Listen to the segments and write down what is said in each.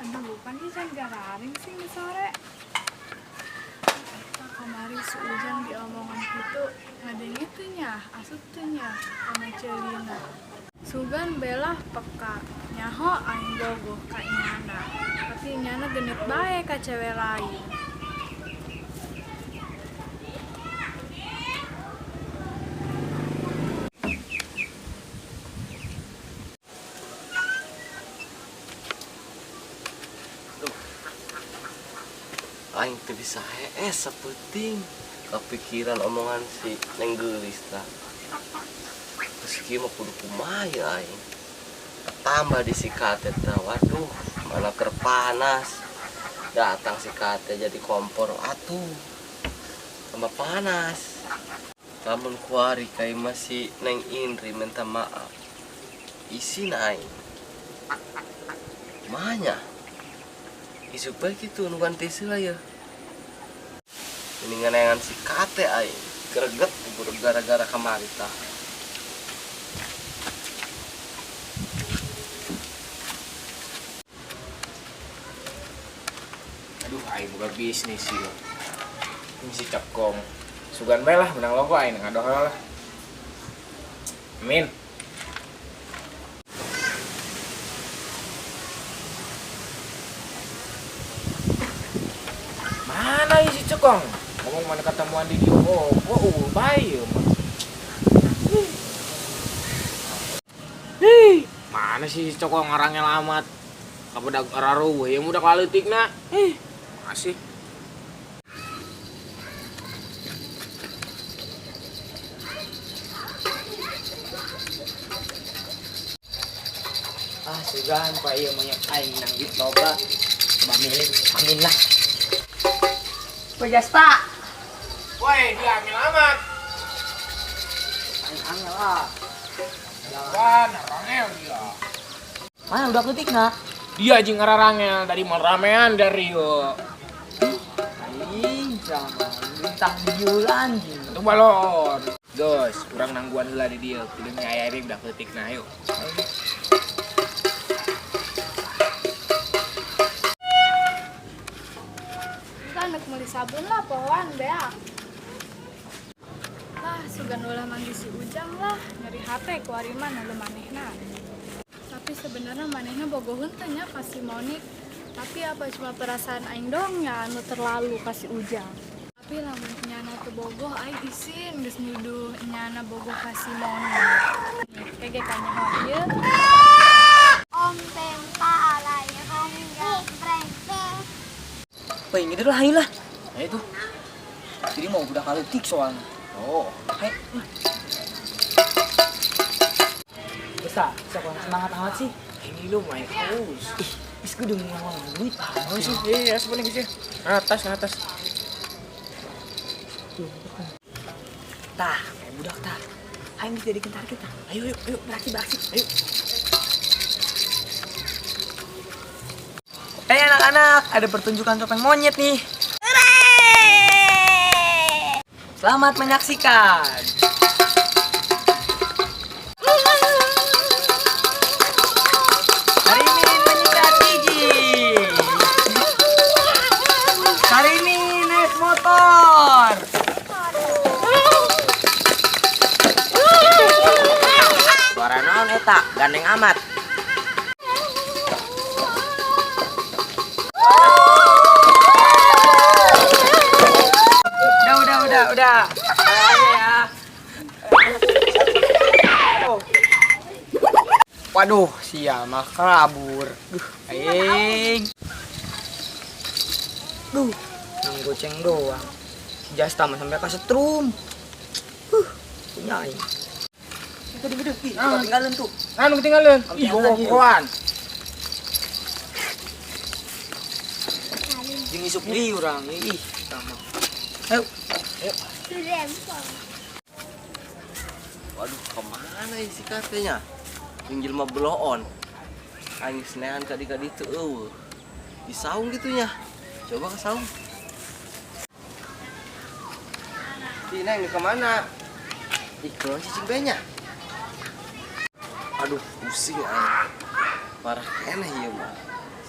Aduh, pan can gararing sih di sore. Eta kamari si Ujang diomongan kitu ngadenge teu nya, asup teu nya kana ceulina. Sugan belah peka, nyaho aing bogoh ka inyana. Tapi inyana genit bae ka cewe lain. Aing teu bisa hees sapenting kepikiran omongan si Neng Geulis tah. Terus kieu mah kudu kumaha ya aing. Tambah disikat eta, waduh, mana keur panas. Datang si kate jadi kompor atuh. Tambah panas. Lamun kuari ka imah si Neng Indri minta maaf. Isin aing. Mahanya. Isuk bae kitu nungguan teh heula yeuh. Mendingan neangan si kate aing. Greget gara-gara kamari tah. Aduh, aing boga bisnis sih. Ini si Cekong. Sugan bae lah, menang loko aing ngadoh lah. Amin. Mana si Cekong? Ngomong mana ketemuan di dia. Oh, oh, bae ieu mah. Hih, mana sih si Cekong ngarangnya amat. Kabudak raruh ya muda kaleutikna. Ih, masih. Ah, sugan pak ieu mah aing nang duit loba. Coba milih, amin lah. Pak Jasta. Woi, dia angel amat. Aing angel ah. Wah, rangel dia. Mana udah keutikna? Dia jeung ngararangel dari mal ramean dari yo. Aing sama bintang dieu anjing. Itu balon. Guys, urang nangguan heula di dieu. Kudu aya ieu udah keutikna ayo. Anak meuli sabun lah pohoan beak. Lah, sugan ulah manggih si Ujang lah, nyeri hate ku ari mah nu manehna. Tapi sebenarnya manehna bogoheun teh nya ka si Monik. Tapi apa cuma perasaan aing doang nya anu terlalu ka si Ujang. Tapi lamun nyana teu bogoh aing isin geus nuduh nyana bogoh ka si Monik. Kege ka nyaho ieu. Om tempa alay om gambreng. Woi, ngider lah, ayo lah. Nah itu. Jadi mau udah kaleutik soalnya. Oh. Ayo. Bisa, bisa kurang semangat amat sih. Ini lu main haus. Ih, is gue udah ngawal duit. Oh sih, iya, sebenarnya sih. Atas, atas. Tah, kayak budak tah. Ayo bisa jadikan target tah. Ayo, ayo, ayo. Beraksi, beraksi. Ayo. Hey anak-anak, ada pertunjukan topeng monyet nih. Selamat menyaksikan. Hari ini menyikat gigi. Hari ini naik motor. Suara naon eta? Gandeng amat. Udah, udah, udah, udah. Ayo ya. Aduh. Waduh, sial, malah kabur. Duh, aing. Duh, nang goceng doang. Si Jasta mah sampai kasetrum. Punya aing. Itu di ih, ketinggalan tuh. Nah, nu ketinggalan. Ih, Ketinggalan, iya. kawan. Jeung isuk deui urang, ih, sama. Ayo. Ayo. Waduh, kemana si katanya? Yang jelema beloon. Aing senean ka ditu eueuh. Di saung gitu nya. Coba ke saung. Ih, Neng, kemana? Ih, keluar cicing banyak. Aduh, pusing aing. Parah keneh ieu mah.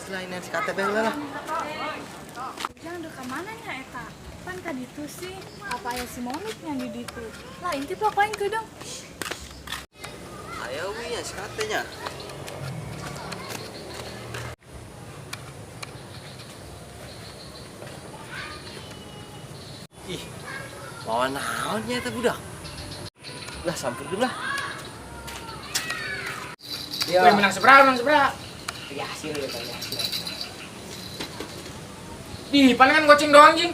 Selain si KTP lah. Ujang udah kemana nya eta? Pan ka ditu sih, apa aya si Monik nya di ditu? Lah intip lah paling keudang. Aya we nya si KT nya. Ih, bawa naon nya eta budak? Lah sampeurkeun lah. Ya. Wih, menang seberapa, menang seberapa? Ya hasil ya, bagi hasil. Ih, paling kan goceng doang, Jing.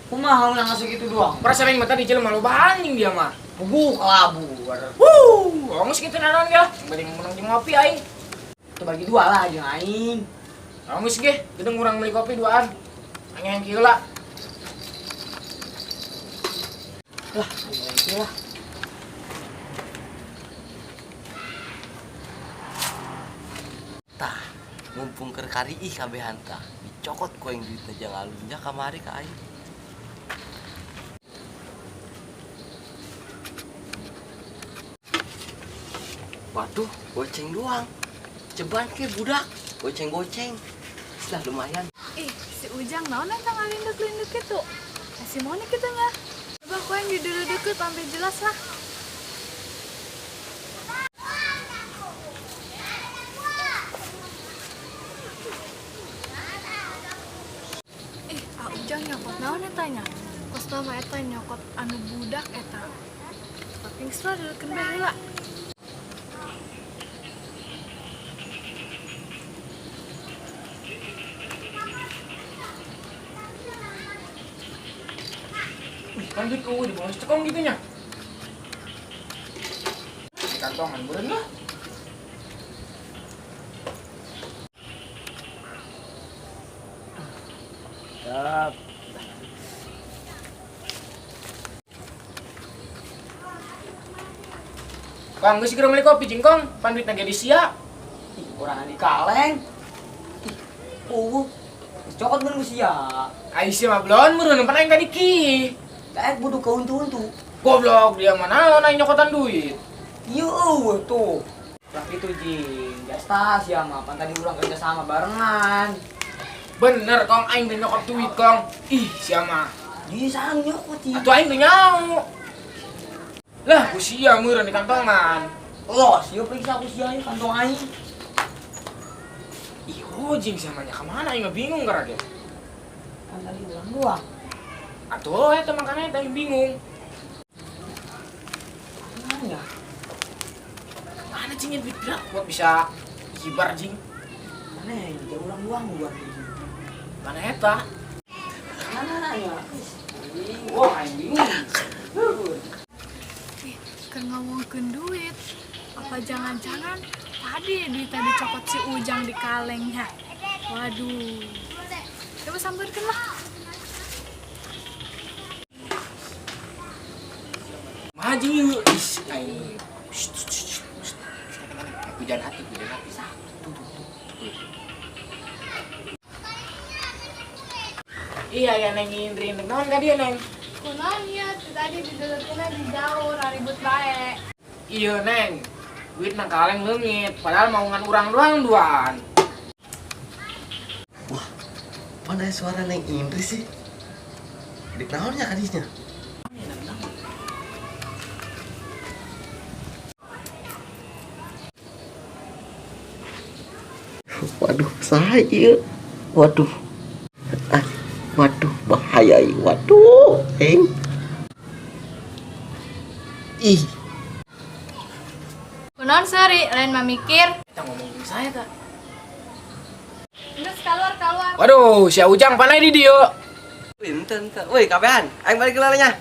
Kumaha menang segitu doang? Perasaan yang mata di jelema loba anjing dia mah. Puguh kelabu. Wuh, ongos kitu naon ge lah. Bari menang jeung ngopi aing. Itu bagi dua lah jeung aing. Ongos ge, gedeng urang beli kopi duaan. Aing yang kieu lah. Lah, aing kieu lah. Tah, mumpung keur kariih kabehan tah, dicokot ku aing duitna jang alunnya kamari ka aing. Waduh, goceng doang. Ceban ke budak, goceng-goceng. Lah lumayan. Ih, si Ujang naon eta ngalindek-lindek kitu? Nah, si Monik kitu nya. Coba ku aing dideukeut sampai jelas lah. Ih, ah Ujang nyokot naon eta nya? Kos mah eta nyokot anu budak eta. Tapi geus lah deukeun bae heula. Wih, kan duit eueuh di bawah cekong gitu nya. Di kantongan beureun lah. Siap. Kong, geus segera beli kopi jeung Kong, pan duitna ge disia. Ih, urang di kaleng. Ih, eueuh. Geus cokot mun geus sia. Ai sia mah belon meureun pan aing tadi ki. Daek butuh ke untu-untu. Goblok dia mah naon aing nyokotan duit. Iya eueuh tuh. Lah kitu jing, jasta sia mah pan tadi urang kerja sama barengan. Bener Kong, aing teh nyokot duit Kong. Ih, sia mah. Di sana nyokot sih. Atuh aing teh nyau. Lah, ku sia meureun di kantongan. Loh, sia periksa ku sia kantong aing. Ih, hojing sia mah nya ka mana aing mah bingung gara ge. Kan tadi urang doang. Atuh eta makanya eta aing bingung. Mana ya? Mana jing duit berapa buat bisa hibar jing? Mana ya? Jauh urang doang gua. Mana eta? Mana ya? Wah, aing bingung. Ih, keur ngomongkeun duit. Apa jangan-jangan tadi duit tadi cokot si Ujang di kalengnya? Waduh. Coba sampeurkeun lah. Maju yuk. Ih, aing. Shh, shh, shh, shh. Hujan hati, hujan hati. Tuh, tuh, tuh. Iya, ya Neng Indri, Neng naon ka dia Neng? Kunaon ieu tadi dideukeutna di jauh, ribut bae. Iya Neng, duit nang kaleng leungit, padahal mau ngan urang doang duaan. Wah, mana suara Neng Indri sih? Di naonnya kadisnya? Waduh, saya. Waduh. Ah, waduh, bahaya ini. Waduh, eng. Ih. Kunaon seuri, lain mah mikir. Kita ngomongin saya tak? Geus keluar keluar. Waduh, si Ujang panai di dia. Wih, ente, ente. Wih, kabehan. Aing balik ke lalanya.